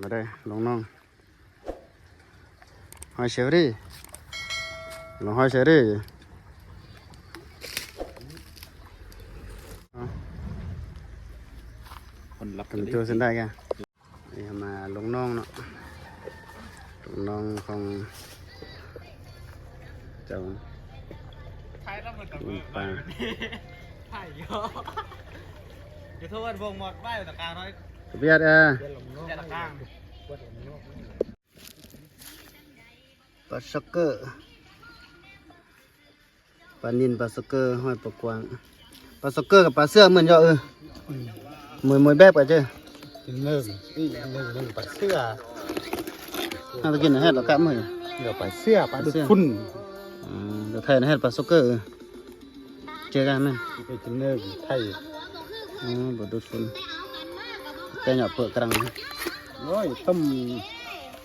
ມາເດີ ລົງນ້ອງ ຫອຍເຊີຣີ ລົງຫອຍເຊີຣີ ຄົນລັບ ເປັນໂຕເສັ້ນໄດ້ກະ ນີ້ເຮົາມາລົງໜອງເນາະ ລົງໜອງຂອງເຈົ້າ ໄທລະໝົດ ປາ ໄທຢູ່ ຢູ່ໂທດວົງໝົດໄວ້ຕະກາງນ້ອຍ ກະບຽດເອີ ແຕ່ລະກາງ ປາຊັອກເກີ ປານິນ ປາຊັອກເກີ ຫອຍ ປາກວາງ ປາຊັອກເກີກັບປາເສືອເໝືອນຢູ່ ເອີ ມວຍ ມວຍແບບກັນເຈີ ໜຶ່ງ ອີກໜຶ່ງ ໜຶ່ງປາເສືອ ເຮົາຕະກິນແຮດລະກະເໝືອນ ດຽວປາເສືອ ປາດຸດຝຸ່ນ ອືມ ດຽວໄທນະແຮດປາຊັອກເກີ ເຈີກັນແມ່ນ ໄປກິນເນີໄທ ອືມ ບໍ່ດຸດຝຸ່ນ ແຕ່ຫຍໍ້ເປີກກະລັງ ໂອ້ຍ ຕົ້ມ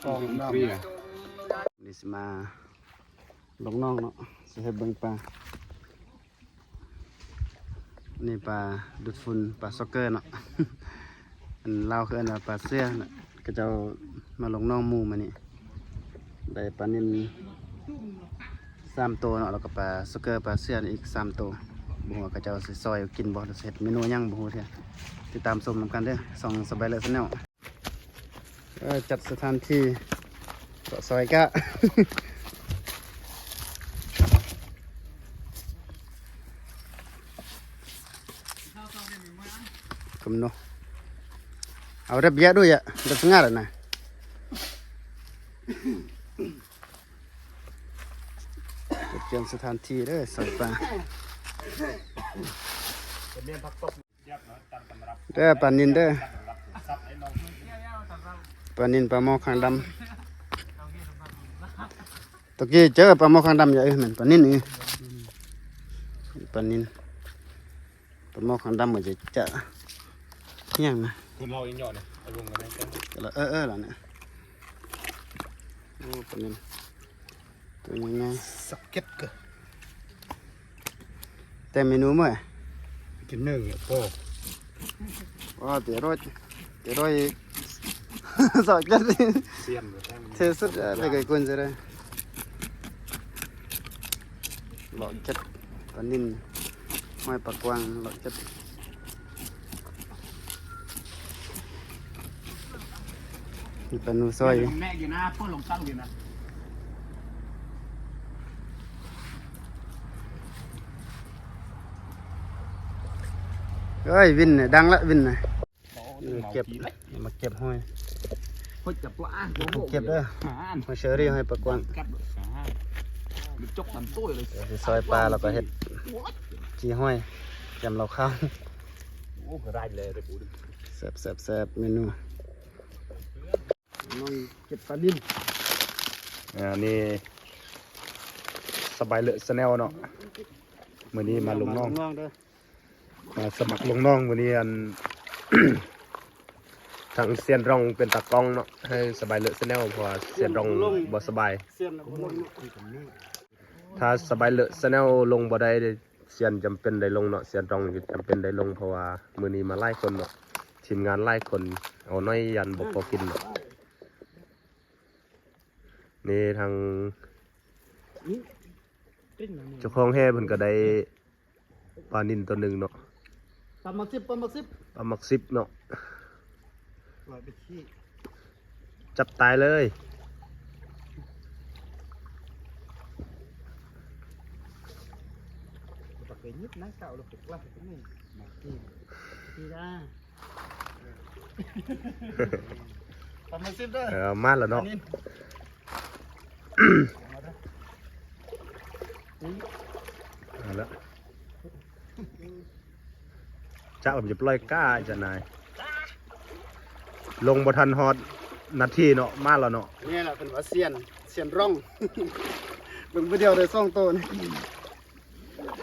ກອງດຳ ນີ້ຊິມາ ລົງໜອງເນາະ ຊິເຮັດເບິ່ງປາ ນີ້ປາດຸດຝຸ່ນ ປາຊັອກເກີເນາະ ອັນລາວເຂົາເອີ້ນວ່າປາເສືອນະ ເຂົາເຈົ້າມາລົງໜອງໝູ່ມື້ນີ້ ໄດ້ປານິນສາມໂຕເນາະ ແລ້ວກໍປາຊັອກເກີ ປາເສືອນອີກສາມໂຕ ບໍ່ຮູ້ວ່າເຂົາເຈົ້າຊິຊອຍກິນບໍ່ ຫຼືຊິເຮັດເມນູຫຍັງບໍ່ຮູ້ເທື່ອ ຕິດຕາມຊົມນຳກັນເດີ ຊ່ອງສະບາຍເລີດແຊນແນວ. ເອີ ຈັດສະຖານທີ່ ເກາະຊອຍກະ ກຳນົດ ເອົາແລັບເຢຍດູຢະ ແລັບສະຫງ່າລະນະ ຈັດກຽມສະຖານທີ່ເດີ ຊອຍປາ. ເດີປານິນເດີ ປານິນ ປາໝໍຄາງດຳ ຕະກີ້ເຈີປາໝໍຄາງດຳ ຢ່າເອີ ແມ່ນປານິນອີ ປານິນ ປາໝໍຄາງດຳ ກໍຈະ ຈະຫຍັງນະ ຄົນເຮົາອີຫຍັງນີ້ ເອີ ເອີ ລະນີ້ ໂອ້ ປານິນ ໂຕໃຫຍ່ໆ ສະເກັດກະ ແຕ່ເມນູເມື່ອ ກິນເນີໂປ ໂອ້ ເຕໂຣຍ ເຕໂຣຍ ສະເກັດ ເຊຍນ ເທສຸດ ເອີ ໄປໄກກຸນຊິໄດ້ ເລາະເກັບປານິນ ຫອຍ ປາກວາງ ເລາະເກັບ ມີປານູຊອຍ ແມ່ຢູ່ນະ ເປີດລົງເຕົ້າຢູ່ນະ ເອີຍ ວິນນະ ດັງລະ ວິນນະ ເກັບ ມາເກັບຫອຍ ເກັບເດີ ຫອຍເຊີຣີ ຫອຍປາກວາງ ຈອກຕັນໂຕ້ຍເລີຍ ຊິຊອຍປາ ແລ້ວກໍເຮັດຈີ່ຫອຍ ຍຳເຫຼົ້າຂາວ ໂອ້ ລາຍເລີຍ ແຊບໆໆ ເມນູ ນ້ອງເກັບປານິນ ອັນນີ້ສະບາຍເລີດແຊນແນວເນາະ ມື້ນີ້ມາລົງໜອງ ມາສະໝັກລົງໜອງ ມື້ນີ້ອັນ ທາງຊຽນຣອງເປັນຕາກ້ອງເນາະ ໃຫ້ສະບາຍເລີດແຊນແນວ ເພາະວ່າຊຽນຣອງບໍ່ສະບາຍ ຖ້າສະບາຍເລີດແຊນແນວລົງບໍ່ໄດ້ ຊຽນຈຳເປັນໄດ້ລົງເນາະ ຊຽນຣອງຈຳເປັນໄດ້ລົງ ເພາະວ່າມື້ນີ້ມາຫຼາຍຄົນເນາະ ທີມງານຫຼາຍຄົນ ເອົາໜ້ອຍຢ້ານບໍ່ພໍກິນເນາະ ນີ້ທາງເຈົ້າຂອງແຮ່ເພິ່ນກໍໄດ້ປານິນໂຕໜຶ່ງເນາະ ປາໝາກສິບ ປາໝາກສິບ ປາໝາກສິບເນາະ ຈັບຕາຍເລີຍ ປາໝາກສິບເດີ ເອີ ມາແລ້ວເນາະ ເອົາລະ ຈັກມັນຈະປ່ອຍກ້າຈະນາຍ ລົງບໍ່ທັນຮອດນາທີເນາະ ມາແລ້ວເນາະ ນີ້ລະເພິ່ນວ່າຊຽນ ຊຽນຣອງ ເບິ່ງຜູ້ດຽວໄດ້ສອງໂຕນີ້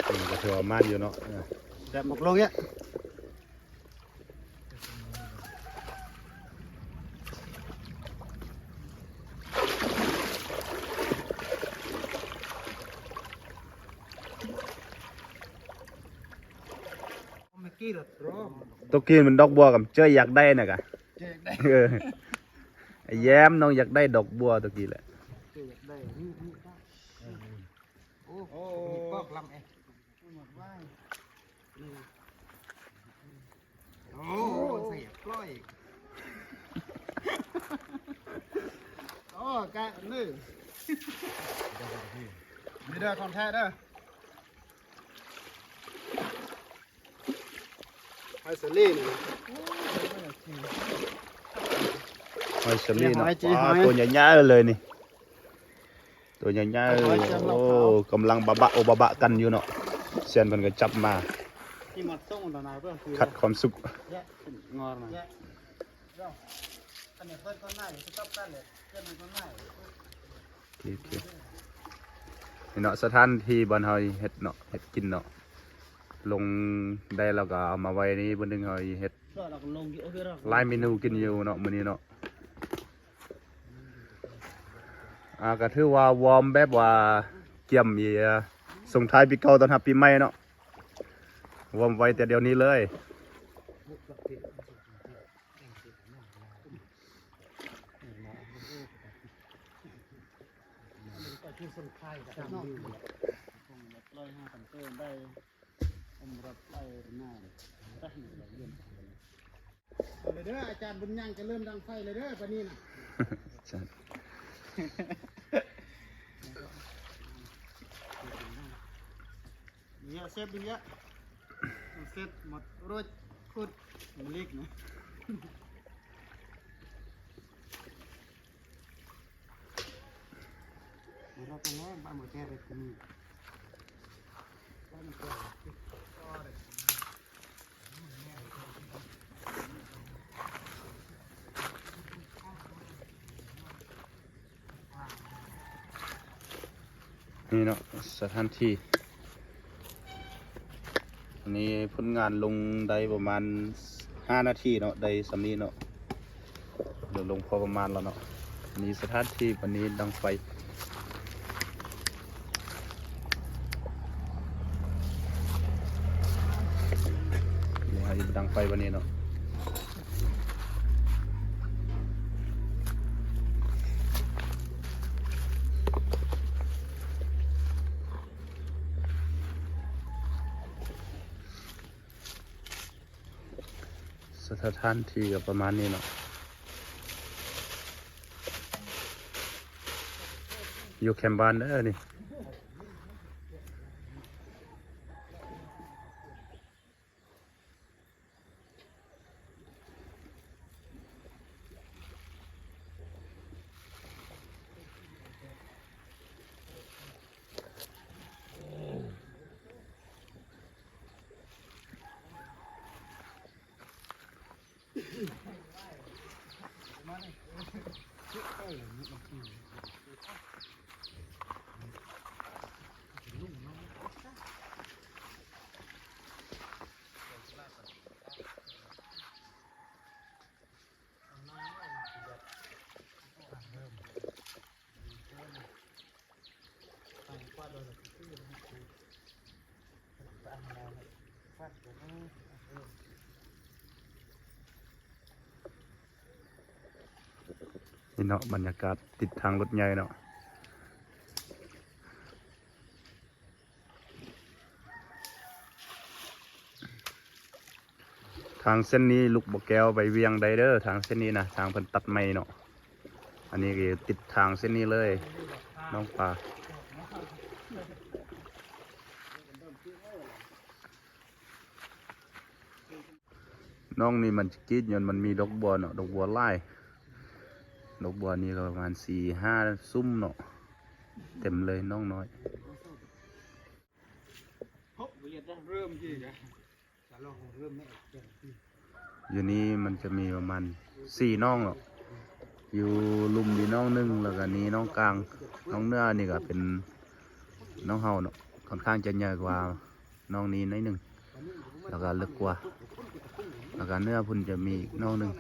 ເອີ ກໍຖືວ່າມານຢູ່ເນາະ ເອີ ແບບໝົກລົງເອີຍ ໂຕກີ້ມັນດອກບົວກັບເຈີຍຢາກໄດ້ນະກະ ເຈີຍຢາກໄດ້ ເອີ. ອ້າຍແຍ້ມ ນ້ອງຢາກໄດ້ດອກບົວຕະກີ້ແຫຼະ. ໂອ້ ມີປອກລຳເອງ. ໂອ້ ສຽບກ້ອຍ. ໂອ້ ກະນີ້ ມີເດີ ຂອງແທ້ເດີ. ຫອຍສາລີນີ້ ຫອຍສາລີເນາະ. ໂຕໃຫຍ່ໆເລີຍນີ້ ໂຕໃຫຍ່ໆ. ໂອ້ ກຳລັງບະບະໂອບະບະກັນຢູ່ເນາະ. ຊຽນເພິ່ນກໍຈັບມາ ຂັດຄວາມສຸກ. ນີ້ເນາະ ສະຖານທີ່ບ່ອນເຮົາເຮັດເນາະ ເຮັດກິນເນາະ. ລົງໄດ້ແລ້ວກໍເອົາມາໄວ້ນີ້ ບາດໜຶ່ງເຮົາເຮັດຫຼາຍເມນູກິນຢູ່ເນາະ ມື້ນີ້ເນາະ. ອ່າ ກໍຖືວ່າວອມແບບວ່າກຽມ ສົ່ງທ້າຍປີເກົ່າຕ້ອນຮັບປີໃໝ່ເນາະ. ວອມໄວ້ແຕ່ດຽວນີ້ເລີຍ. ເອົາເລີຍເດີ ອາຈານບຸນຍັງຈະເລີ່ມດັງໄຟເລີຍເດີ ບາດນີ້ນະ. ເຊບເດຍ ເຊບໝົດໂຣດ ຂຸດມະລິກນະ. ນີ້ເນາະ ສະຖານທີ່ ອັນນີ້ຜົນງານລົງໄດ້ປະມານຫ້ານາທີເນາະ ໄດ້ສ່ຳນີ້ເນາະ. ເດີນລົງພໍປະມານແລ້ວເນາະ. ອັນນີ້ສະຖານທີ່ ອັນນີ້ດັງໄຟ ນີ້ໃຫ້ດັງໄຟບາດນີ້ເນາະ. ສະຖານທີ່ກໍປະມານນີ້ເນາະ ຢູ່ແຄມບ້ານເດີນີ້. ນີ້ເນາະ ບັນຍາກາດຕິດທາງລົດໃຫຍ່ເນາະ. ທາງເສັ້ນນີ້ ລູກບໍ່ແກ້ວໄປວຽງໄດ້ເດີ ທາງເສັ້ນນີ້ນະ ທາງເພິ່ນຕັດໃໝ່ເນາະ. ອັນນີ້ກໍຕິດທາງເສັ້ນນີ້ເລີຍ ນ້ອງປາ. ໜອງນີ້ມັນຈະກີດ ຍ້ອນມັນມີດອກບົວເນາະ ດອກບົວຫຼາຍ. ດອກບົວນີ້ກໍປະມານສີ່ຫ້າຊຸມເນາະ ເຕັມເລີຍໜອງນ້ອຍ. ຢູ່ນີ້ມັນຈະມີປະມານສີ່ໜອງເນາະ ຢູ່ລຸ່ມນີ້ໜອງໜຶ່ງ ແລ້ວກໍນີ້ໜອງກາງ. ໜອງເໜືອນີ້ກໍເປັນໜອງເຮົາເນາະ ຂ້ອນຂ້າງຈະໃຫຍ່ກວ່າ ໜອງນີ້ໜ້ອຍໜຶ່ງ ແລ້ວກໍເລິກກວ່າ ແລ້ວກໍເໜືອພຸ້ນຈະມີອີກໜອງໜຶ່ງ.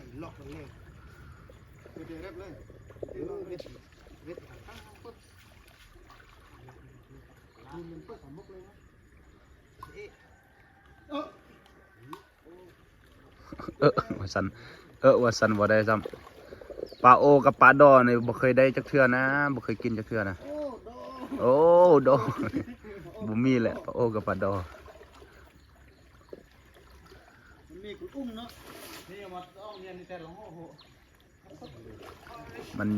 ເອີ ວ່າຊັ້ນ ເອີ ວ່າຊັ້ນ ບໍ່ໄດ້ຊ້ຳ. ປາໂອກັບປາດໍນີ້ບໍ່ເຄີຍໄດ້ຈັກເທື່ອນະ ບໍ່ເຄີຍກິນຈັກເທື່ອນະ. ໂອ້ ດໍ ໂອ້ ດໍ ບໍ່ມີແຫຼະ ປາໂອກັບປາດໍ. ມັນມີກຸນອຸ້ມເນາະ ນີ້ມາຕ້ອງຮຽນນີ້ແຕ່ລະໂຫ ມັນ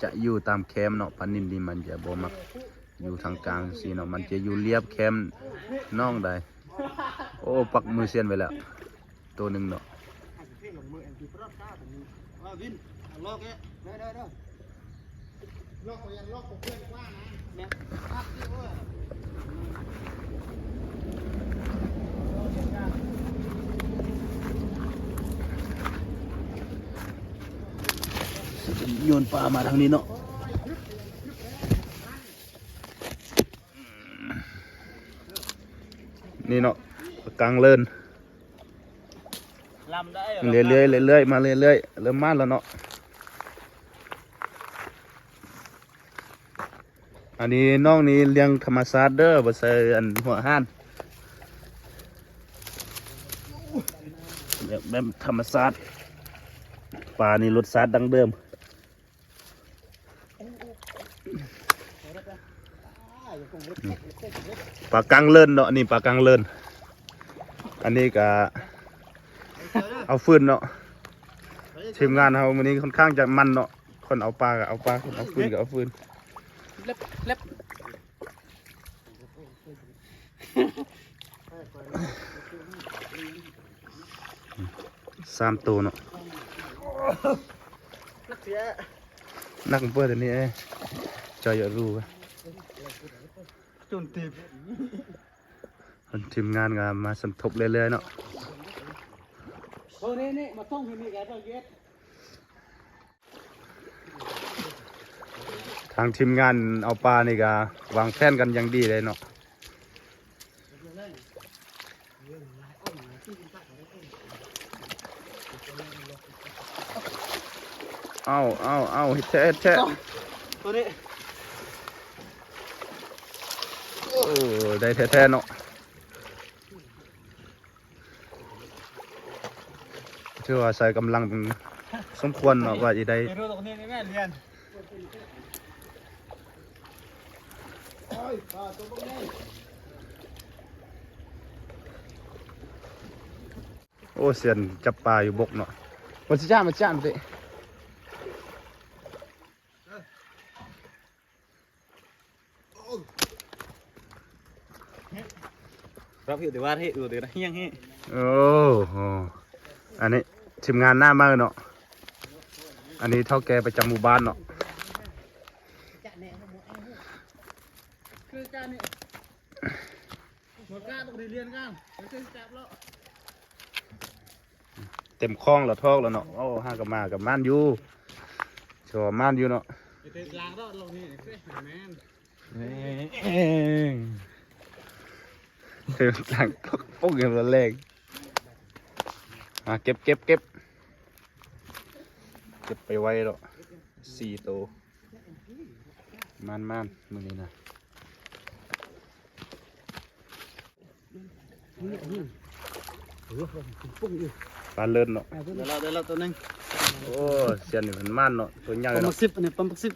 ຈະຢູ່ຕາມແຄມເນາະ ປານິນນີ້ມັນຈະບໍ່ມັກຢູ່ທາງກາງຊີ້ເນາະ ມັນຈະຢູ່ລຽບແຄມໜອງໄດ໋. ໂອ້ ປັກມືຊຽນໄວ້ແລ້ວ ໂຕໜຶ່ງເນາະ. ໂຍນປາມາທາງນີ້ເນາະ. ນີ້ເນາະ ກາງເລີນ ເລື້ອຍໆ ເລື້ອຍໆ ມາເລື້ອຍໆ ເລີ່ມມາແລ້ວເນາະ. ອັນນີ້ນ້ອງນີ້ລ້ຽງທຳມະຊາດເດີ ບໍ່ໃສ່ອັນຫົວອາຫານ ແບບ ແບບທຳມະຊາດ. ປານີ້ລົດຊາດດັ້ງເດີມ. ປາກາງເລີນເນາະ ອັນນີ້ປາກາງເລີນ. ອັນນີ້ກະເອົາຟືນເນາະ ທີມງານເຮົາມື້ນີ້ຄ່ອນຂ້າງຈະມັນເນາະ ຄົນເອົາປາກະເອົາປາ ຄົນເອົາຟືນກະເອົາຟືນ. ເລັບ ເລັບ ສາມໂຕເນາະ ໜັກເປີດອັນນີ້ເອີຍ ຈອຍຢາກຮູ້ ຈົນຕີບ. ທີມງານກະມາສົມທົບເລື້ອຍໆ ເນາະ. ໂຕນີ້ນີ້ມາສົ່ງທີ່ນີ້ກະຕ້ອງເຮັດ ທາງທີມງານເອົາປານີ້ກະວາງແຜນກັນຢ່າງດີເລີຍເນາະ. ເອົາ ເອົາ ເອົາ ເຮັດແທ້ ເຮັດແທ້ ໂຕນີ້ ໂອ້ ໄດ້ແທ້ໆ ເນາະ. ຖືວ່າໃຊ້ກຳລັງສົມຄວນເນາະ ກວ່າຊິໄດ້. ໂອ້ ຊຽນຈັບປາຢູ່ບົກເນາະ ມັນຊິຈ້າ ມັນຈ້າເຕະ. ຮັບຢູ່ແຕ່ວ່າເຮ ຢູ່ແຕ່ຮຽງເຮ. ໂອ້ໂຫ ອັນນີ້ທີມງານໜ້າໃໝ່ເນາະ ອັນນີ້ເຖົ້າແກ່ປະຈຳໝູ່ບ້ານເນາະ. ເຕັມຄອງລະທອກລະເນາະ. ໂອ້ ຫາກະມາກະໝານຢູ່ ຖືວ່າໝານຢູ່ເນາະ. ເອີ ຫຼັງປົກ ປຸກ ແລ້ວແລງ ມາເກັບ ເກັບ ເກັບ ເກັບໄປໄວເນາະ ສີ່ໂຕ. ມານໆ ມື້ນີ້ນະ ປາເລີນເນາະ. ໄດ້ແລ້ວ ໄດ້ແລ້ວໂຕໜຶ່ງ. ໂອ້ ຊຽນນີ້ເພິ່ນມານເນາະ ໂຕໃຫຍ່ເນາະ. ປາໝຶກສິບ ອັນນີ້ປາໝຶກສິບ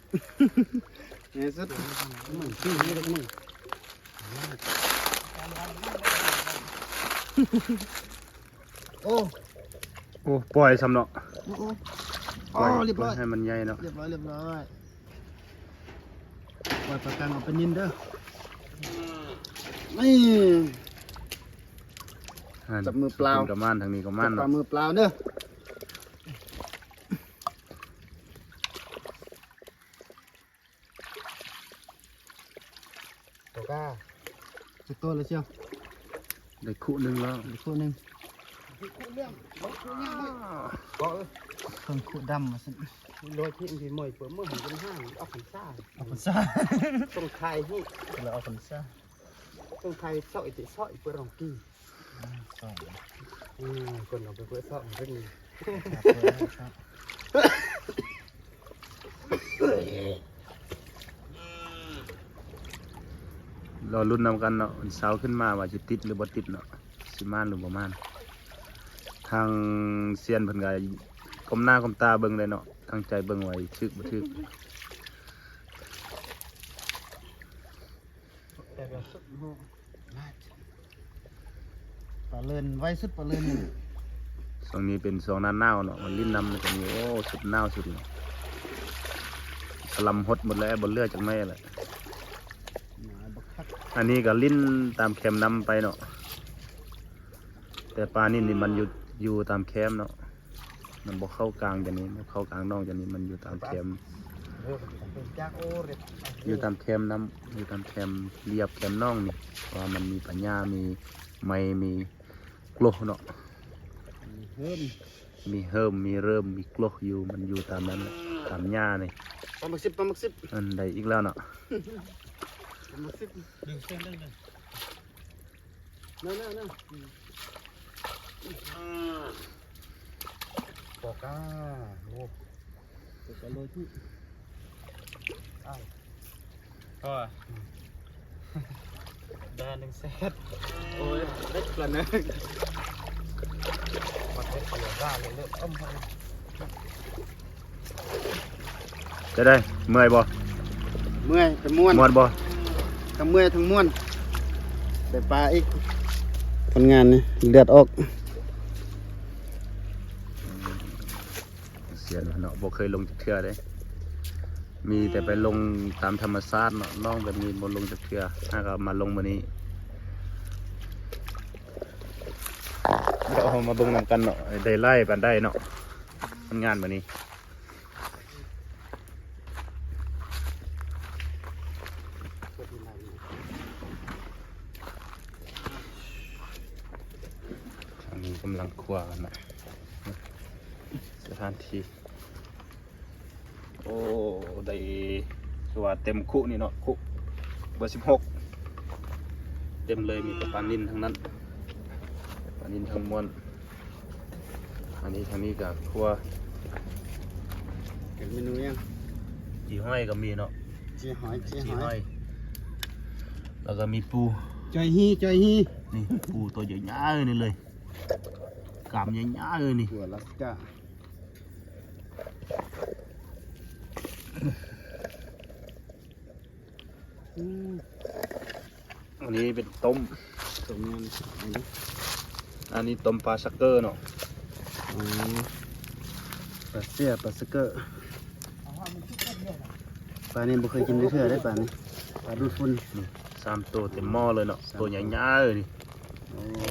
ໃຫຍ່ສຸດ. ໂອ້ ໂອ້ ປ່ອຍຊ້ຳເນາະ. ໂອ້ ໂອ້ ປ່ອຍ ລຽບຮ້ອຍ ປ່ອຍໃຫ້ມັນໃຫຍ່ເນາະ. ລຽບຮ້ອຍ ລຽບຮ້ອຍ. ປ່ອຍປາກາງອອກໄປນິນເດີ. ນີ້ ຈັບມືເປົ່າ ທາງນີ້ກະມານ ທາງນີ້ກະມານເນາະ. ປາມືເປົ່າເດີ. ໂຕກາ ຈັກໂຕແລ້ວຊຽວ? ໄດ້ຄຸໜຶ່ງແລ້ວ ໄດ້ຄຸໜຶ່ງ. ເບິ່ງຄຸດຳວ່າຊັ້ນ. ລອຍທີ່ອັນທີ່ໝ້ອຍເປີເມືອງເປັນຫ້າງອອກພັນສາ ອອກພັນສາ ຕ້ອງຖ່າຍຮູບແລ້ວອອກພັນສາ ຕ້ອງຖ່າຍຊອກອີກຊອກອີກເປີລອງກີ. ອືມ ຄົນເອົາໄປເປີດຊອກເປັນ ລໍລຸ້ນນຳກັນເນາະ ວັນເສົາຂຶ້ນມາວ່າຊິຕິດຫຼືບໍ່ຕິດເນາະ ຊິມານຫຼືບໍ່ມານ. ທາງຊຽນເພິ່ນກະ ກົ້ມໜ້າກົ້ມຕາເບິ່ງໄດ້ເນາະ ຕັ້ງໃຈເບິ່ງວ່າຖືກບໍ່ຖືກ. ປາເລີນ ໄວສຸດປາເລີນນີ້. ຊ່ວງນີ້ເປັນຊ່ວງໜ້າໜາວເນາະ ມັນຫຼິ້ນນ້ຳ ແລ້ວກໍມີ ໂອ້ ສຸດໜາວສຸດເນາະ ສະລຳຫົດໝົດແລ້ວ ບໍ່ເຫຼືອຈັກໜ້ອຍແລ້ວ. ອັນນີ້ກໍຫຼິ້ນຕາມແຄມນ້ຳໄປເນາະ ແຕ່ປານິນນີ້ມັນຢູ່ ຢູ່ຕາມແຄມເນາະ. ມັນບໍ່ເຂົ້າກາງຈັ່ງນີ້ ບໍ່ເຂົ້າກາງໜອງຈັ່ງນີ້ ມັນຢູ່ຕາມແຄມ ຢູ່ຕາມແຄມນ້ຳ ຢູ່ຕາມແຄມລຽບແຄມໜອງນີ້ ເພາະວ່າມັນມີປາຫຍ້າ ມີໄມ້ ມີກົກເນາະ ມີເຫີມ ມີເຫີມ ມີເລີ່ມ ມີກົກຢູ່ ມັນຢູ່ຕາມນັ້ນແຫຼະ ຕາມຫຍ້ານີ້. ປາໝຶກສິບ ປາໝຶກສິບ ອັນໃດອີກແລ້ວເນາະ ປາໝຶກສິບ ດຶງເສັ້ນໄດ້ເລີຍ. ນັ້ນໆໆ ອືມ ປອກກາ ໂອ້ ປອກກາໂລຈິ ອ້າຍ ກໍ ອືມ ໄດ້ໜຶ່ງແສນ ໂອ້ຍ ເລັກລະໜຶ່ງ ບັດເຮັດເຫຼືອດາເລີຍ ເອີມ ຈັ່ງໃດ ເມື່ອຍບໍ່? ເມື່ອຍ ແຕ່ມ່ວນ ມ່ວນບໍ່? ທັງເມື່ອຍທັງມ່ວນ ໄດ້ປາອີກ ຜົນງານນີ້ເລືອດອອກ ເສຍເນາະ ບໍ່ເຄີຍລົງຈັກເທື່ອເດ້ ມີແຕ່ໄປລົງຕາມທຳມະຊາດເນາະ ນ້ອງແບບນີ້ບໍ່ລົງຈັກເທື່ອ ຫາກໍມາລົງມື້ນີ້ ດຽວເຮົາມາເບິ່ງນຳກັນເນາະ ໄດ້ຫຼາຍປານໃດເນາະ ຜົນງານມື້ນີ້. ທາງນີ້ກຳລັງຄົວກັນນະ ສະຖານທີ່ ໂອ້ ໄດ້ ຄືວ່າເຕັມຄຸນີ້ເນາະ ຄຸເບີສິບຫົກ ເຕັມເລີຍ ມີແຕ່ປານິນທັງນັ້ນ ປານິນທັງມ່ວນ. ອັນນີ້ ທາງນີ້ກໍຄົວ ເປັນເມນູຫຍັງ? ຈີ່ຫອຍກໍມີເນາະ ຈີ່ຫອຍ ຈີ່ຫອຍ ຈີ່ຫອຍ ແລ້ວກໍມີປູ ຈ້ອຍຮີ້ ຈ້ອຍຮີ້ ນີ້ ປູຕົວໃຫຍ່ໆນີ້ເລີຍ ກ້າມໃຫຍ່ໆນີ້ ຕົວລາສກາ ອືມ ອັນນີ້ເປັນຕົ້ມ ຕົ້ມຫຍັງ? ອັນນີ້ຕົ້ມປາຊັກເກີເນາະ ອໍ ປາເຊຍ ປາຊັກເກີ ປານີ້ບໍ່ເຄີຍກິນຈັກເທື່ອເດ້ ປານີ້ ປາດູດຝຸ່ນ ນີ້ ສາມໂຕເຕັມໝໍ້ເລີຍເນາະ ໂຕໃຫຍ່ໆນີ້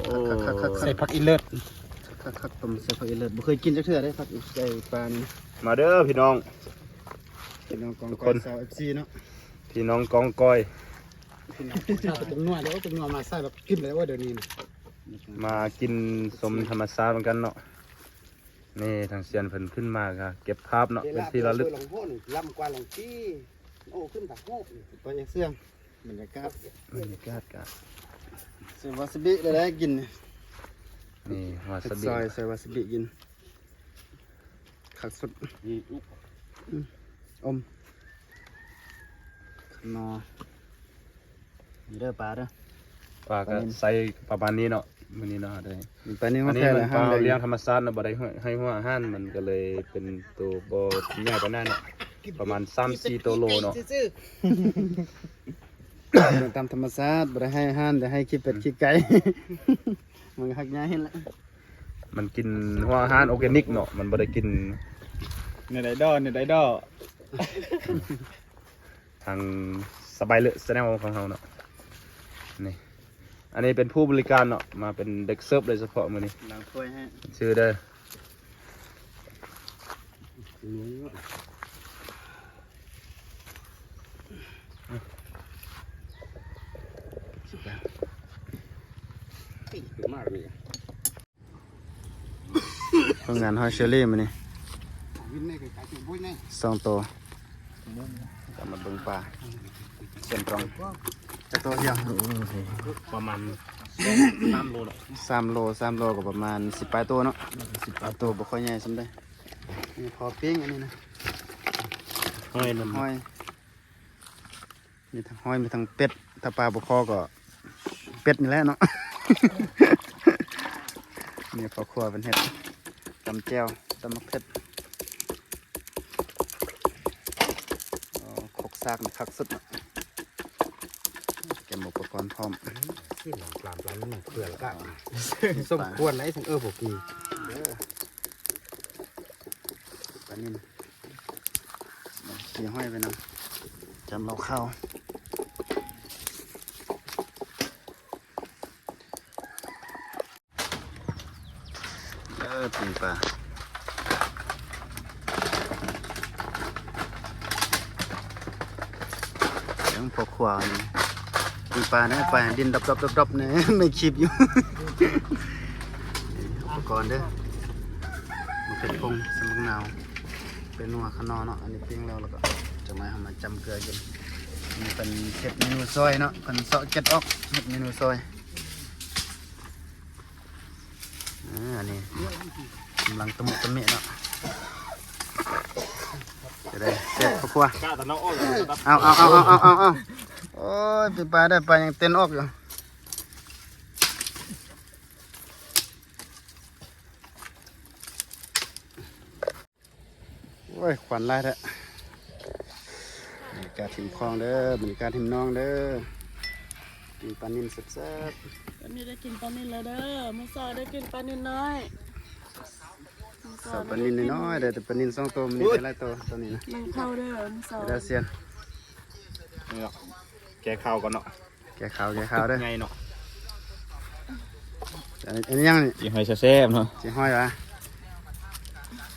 ໂອ້ ຄັກໆໆໆ ໃສ່ຜັກອີເລີດ ຄັກໆໆ ຕົ້ມໃສ່ຜັກອີເລີດ ບໍ່ເຄີຍກິນຈັກເທື່ອເດ້ ຜັກອີ ໃສ່ປານີ້ ມາເດີພີ່ນ້ອງ ພີ່ນ້ອງກອງກອຍ ຊາວເອັຟຊີເນາະ ພີ່ນ້ອງກອງກອຍ ພີ່ນ້ອງ ເປັນນົວເດີ ເປັນນົວມາໃສ່ແລ້ວກິນໄດ້ ໂອ້ ດຽວນີ້ນະ ມາກິນຊົມທຳມະຊາດນຳກັນເນາະ ນີ້ທາງຊຽນເພິ່ນຂຶ້ນມາກະເກັບພາບເນາະ ເປັນທີ່ລະລຶກ ລຳກວ່າລຳປີ ໂອ້ ຂຶ້ນຕາໂຮບ ໄປເຊື່ອງ ບັນຍາກາດ ບັນຍາກາດກະ ໃສ່ວາຊາບິໄດ້ກິນ ນີ້ວາຊາບິ ເຮັດຊອຍໃສ່ວາຊາບິກິນ ຄັກສຸດ ອືມ ອືມ ອົມ ຂະໜໍ່ ນີ້ເດີປາເດີ ປາກໍ ປານິນ ໃສ່ປະມານນີ້ເນາະ ມື້ນີ້ເນາະ ໄດ້ ປານິນ ອັນນີ້ມັນແມ່ນປາລ້ຽງທຳມະຊາດເນາະ ບໍ່ໄດ້ໃຫ້ຫົວອາຫານ ມັນກໍເລີຍເປັນໂຕບໍ່ໃຫຍ່ປານໃດເນາະ ປະມານສາມສີ່ໂຕໂລເນາະ ຕາມທຳມະຊາດ ບໍ່ໄດ້ໃຫ້ອາຫານ ແຕ່ໃຫ້ຂີ້ເປັດຂີ້ໄກ່ ມັນກໍຮັກຍາເຫັນລະ ມັນກິນຫົວອາຫານອອກແກນິກເນາະ ມັນບໍ່ໄດ້ກິນ ເນັດໄອດອລ ເນັດໄອດອລ ທາງສະບາຍເລີແຊນແນວຂອງເຮົາເນາະ ນີ້ ອັນນີ້ເປັນຜູ້ບໍລິການເນາະ ມາເປັນເດັກເສີບໂດຍສະເພາະມື້ນີ້ ລ້າງຖ້ວຍໃຫ້ ຊື່ເດີ ຜົນງານຫອຍເຊີຣີມື້ນີ້ ສອງໂຕ ກໍມາເບິ່ງປາ ສ່ວນກອງ ຈັກໂຕດຽວ ປະມານສາມໂລເນາະ ສາມໂລ ສາມໂລກໍປະມານສິບປາຍໂຕເນາະ ສິບປາຍໂຕ ບໍ່ຄ່ອຍໃຫຍ່ສ່ຳໃດ ນີ້ພໍປີ້ງ ອັນນີ້ນະ ຫອຍນຳ ຫອຍ ມີທັງຫອຍ ມີທັງເປັດ ຖ້າປາບໍ່ພໍກໍເປັດນີ້ແຫຼະເນາະ ນີ້ພໍ່ຄົວເພິ່ນເຮັດ ຕຳແຈ່ວ ຕຳໝາກເຜັດ ຊາກມັນຄັກສຸດເນາະ. ກຽມອຸປະກອນພ້ອມ. ຊິລອງປາມ ປາມມັນເປື່ອຍລະກະສົມຄວນໄດ້ ເອີ ບໍ່ປີເດີ. ປານິນ ຊິຫ້ອຍໄປນຳ ຈຳເຫຼົ້າຂາວ. ເອີ ປີ້ງປາ ຍັງພໍຂວານີ້ ປີ້ງປາເດີ ປາດິນດັບໆໆໆ ນີ້ ໄມ່ຄີບຢູ່. ອຸປະກອນເດີ ໝາກເຜັດຜົງ ໃສ່ໝາກນາວ ເປັນຫົວຂະໜໍເນາະ. ອັນນີ້ປີ້ງແລ້ວ ແລ້ວກໍຈະມາ ເຮົາມາຈຳເກືອກິນ. ອັນນີ້ເພິ່ນເຮັດເມນູຊອຍເນາະ ເພິ່ນເຊາະເກັດອອກ ເຮັດເມນູຊອຍ. ເອີ ອັນນີ້ກຳລັງຕະມຸຕະມິເນາະ ຈະໄດ້ແຊບຄອບຄົວ. ເອົາ ເອົາ ເອົາ ເອົາ ເອົາ ໂອ້ຍ ປີ້ງປາໄດ້ ປາຍັງເຕັ້ນອອກຢູ່. ໂອ້ຍ ຄວັນຫຼາຍແທ້. ບັນຍາກາດລິມຄອງເດີ ບັນຍາກາດລິມໜອງເດີ. ກິນປານິນແຊບໆ. ຕອນນີ້ໄດ້ກິນປານິນແລ້ວເດີ. ມື້ເຊົ້າໄດ້ກິນປານິນນ້ອຍ. ເຊົ້າປານິນນ້ອຍໆເດີ ແຕ່ປານິນສອງໂຕ ມື້ນີ້ໄດ້ຫຼາຍໂຕ ຕອນນີ້ນະ. ໜຶ່ງເຂົ້າເດີ ມື້ເຊົ້າ. ເດີ ຊຽນ ແກ່ເຂົ້າກ່ອນເນາະ. ແກ່ເຂົ້າ ແກ່ເຂົ້າເດີ ໃຫຍ່ເນາະ. ອັນ ອັນນີ້ຫຍັງນີ້? ຈີ່ຫອຍແຊບໆເນາະ. ຈີ່ຫອຍຫວາ?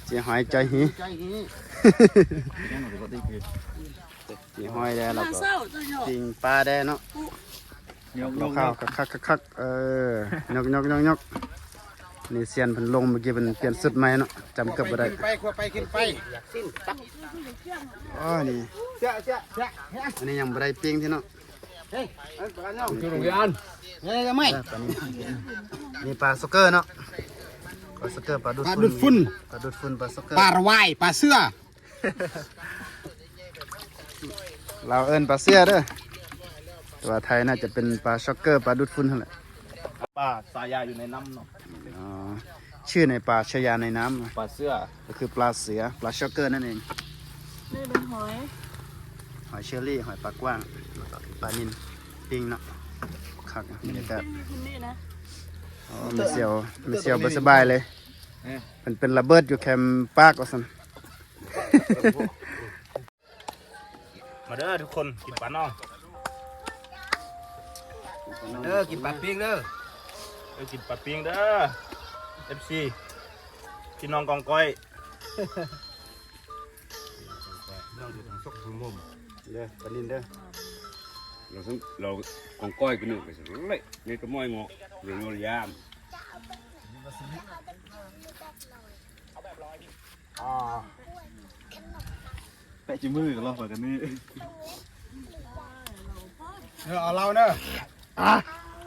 ຈີ່ຫອຍຈ່ອຍຫີ ຈ່ອຍຫີ. ຈີ່ຫອຍແດ່ ແລ້ວກໍປີ້ງປາແດ່ເນາະ. ຍົກໆໆ ເຂົ້າຄັກໆໆ ເອີ ຍົກໆໆໆ. ນີ້ຊຽນເພິ່ນລົງ ເມື່ອກີ້ເພິ່ນປ່ຽນຊຸດໃໝ່ເນາະ ຈຳເກືອບບໍ່ໄດ້. ໄປ ຄົວໄປ ກິນໄປ. ອໍ ນີ້ ເຊາະ ເຊາະ ເຊາະ. ອັນນີ້ຍັງບໍ່ໄດ້ປີ້ງເທື່ອເນາະ. ເຮີ້ຍ ເອົາ ຄືໂຮງຮຽນ ເອີ ປານິນ ນີ້ປາຊັອກເກີເນາະ ປາຊັອກເກີ ປາດູດ ປາດູດຝຸ່ນ ປາດູດຝຸ່ນ ປາຊັອກເກີ ປາລະວາຍ ປາເສືອ. ລາວເອີ້ນປາເສືອເດີ ແຕ່ວ່າໄທໜ້າຈະເປັນປາຊັອກເກີ ປາດູດຝຸ່ນຫັ້ນແຫຼະ. ປາສາຍາຢູ່ໃນນ້ຳເນາະ. ອໍ ຊື່ໃນປາ ຊາຍາໃນນ້ຳ ປາເສືອ ກໍຄືປາເສືອ ປາຊັອກເກີນັ້ນເອງ. ນີ້ເປັນຫອຍ ຫອຍເຊີຣີ ຫອຍປາກກວ້າງ ແລ້ວກໍປານິນປີ້ງເນາະ. ຄັກ ບັນຍາກາດ. ອໍ ແມ່ສ່ຽວ ແມ່ສ່ຽວບໍ່ສະບາຍເລີຍ ເອີ ເພິ່ນເປັນລະເບີດຢູ່ແຄມປາກວ່າຊັ້ນ. ມາເດີທຸກຄົນ ກິນປານອງ ມາເດີ ກິນປາປີ້ງເດີ ເດີ ກິນປາປີ້ງເດີ ເອັຟຊີ ພີ່ນ້ອງກອງກ້ອຍ ນ້ອງຢູ່ທາງຊອກທາງມຸມເດີ ປານິນເດີ. ລາວ ລາວກອງກ້ອຍກະໜຶ່ງໄປຊິເລີຍ ໃນຕະມ້ອຍເງາະ ເລື່ອງໂນລະຍາມ. ອ່າ ແປະຈິມືກັນລອກໄປກັນນີ້ ເອີ ເອົາເຫຼົ້າເດີ ອ່າ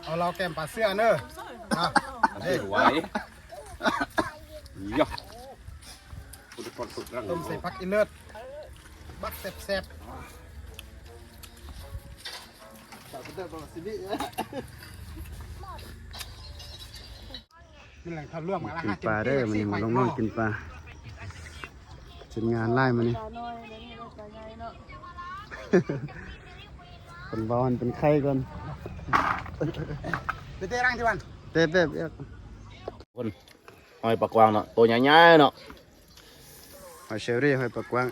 ເອົາເຫຼົ້າແກ້ມປາເສືອເດີ ອ່າ ເອີ ໄວ້ ຢະ ຕົ້ມໃສ່ຜັກອີເລີດ ບັກແຊບໆ. ກິນປາເດີ ມື້ນີ້ມາລົງນ້ອງກິນປາ ທີມງານຫຼາຍມື້ນີ້ ປານ້ອຍ ປາໃຫຍ່ເນາະ ເພິ່ນເວົ້າໃຫ້ເປັນໄຂ້ກ່ອນ ໄປເຕະລັງທີ່ວັນ ເຕະແບບ ຄົນ ຫອຍປາກກວ້າງເນາະ ໂຕໃຫຍ່ໆເນາະ. ຫອຍເຊີຣີ ຫອຍປາກກວ້າງ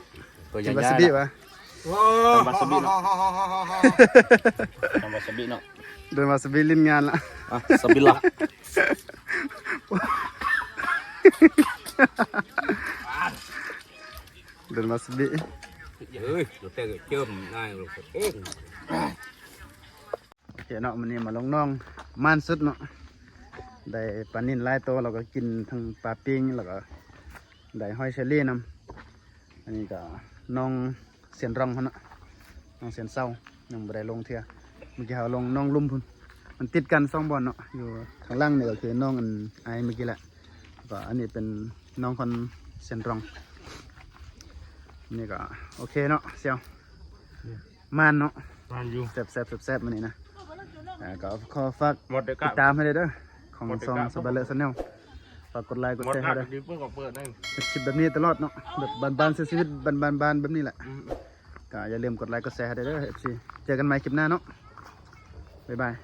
ໂຕໃຫຍ່ໆ ກິນວາຊາບິຫວາ? ຕຳວາຊາບິເນາະ ຕຳວາຊາບິເນາະ ໂດນວາຊາບິຫຼິ້ນງານລະ ອ່ະ ສະບິລະ ໂດນວາຊາບິ ເອີຍ ແຕ່ເຈີມງ່າຍເອງ. ໂອເຄເນາະ ມື້ນີ້ມາລົງໜອງມ່ານສຸດເນາະ ໄດ້ປານິນຫຼາຍໂຕ ແລ້ວກໍກິນທັງປາປີ້ງ ແລ້ວກໍໄດ້ຫອຍເຊີຣີນຳ. ອັນນີ້ກໍໜອງຊຽນຣອງເຮົາເນາະ ໜອງຊຽນເຊົາ ຍັງບໍ່ໄດ້ລົງເທື່ອ ມື້ກີ້ເຮົາລົງໜອງລຸ່ມພຸ້ນ ມັນຕິດກັນສອງບ່ອນເນາະ ຢູ່ທາງຫຼັງນີ້ກໍຄືໜອງອັນອ້າຍມື້ກີ້ແຫຼະ ແລ້ວກໍອັນນີ້ເປັນໜອງຂອງຊຽນຣອງ. ນີ້ກໍໂອເຄເນາະ ສ່ຽວ ມັນເນາະ ມັນຢູ່ ແຊບໆໆ ມື້ນີ້ນະ ອ່າ ກໍຂໍຝາກຕິດຕາມໃຫ້ເດີ ຂອງຊ່ອງສະບາຍເລີແຊນແນວ ຝາກກົດໄລກົດແຊໃຫ້ເດີ ເຮັດຄລິບແບບນີ້ຕະຫຼອດເນາະ ແບບບ້ານໆ ໃຊ້ຊີວິດບ້ານໆ ແບບນີ້ແຫຼະ ອືມ ກໍຢ່າລືມກົດໄລກົດແຊໃຫ້ເດີ ເອັຟຊີ ເຈີກັນໃໝ່ຄລິບໜ້າເນາະ ບາຍບາຍ.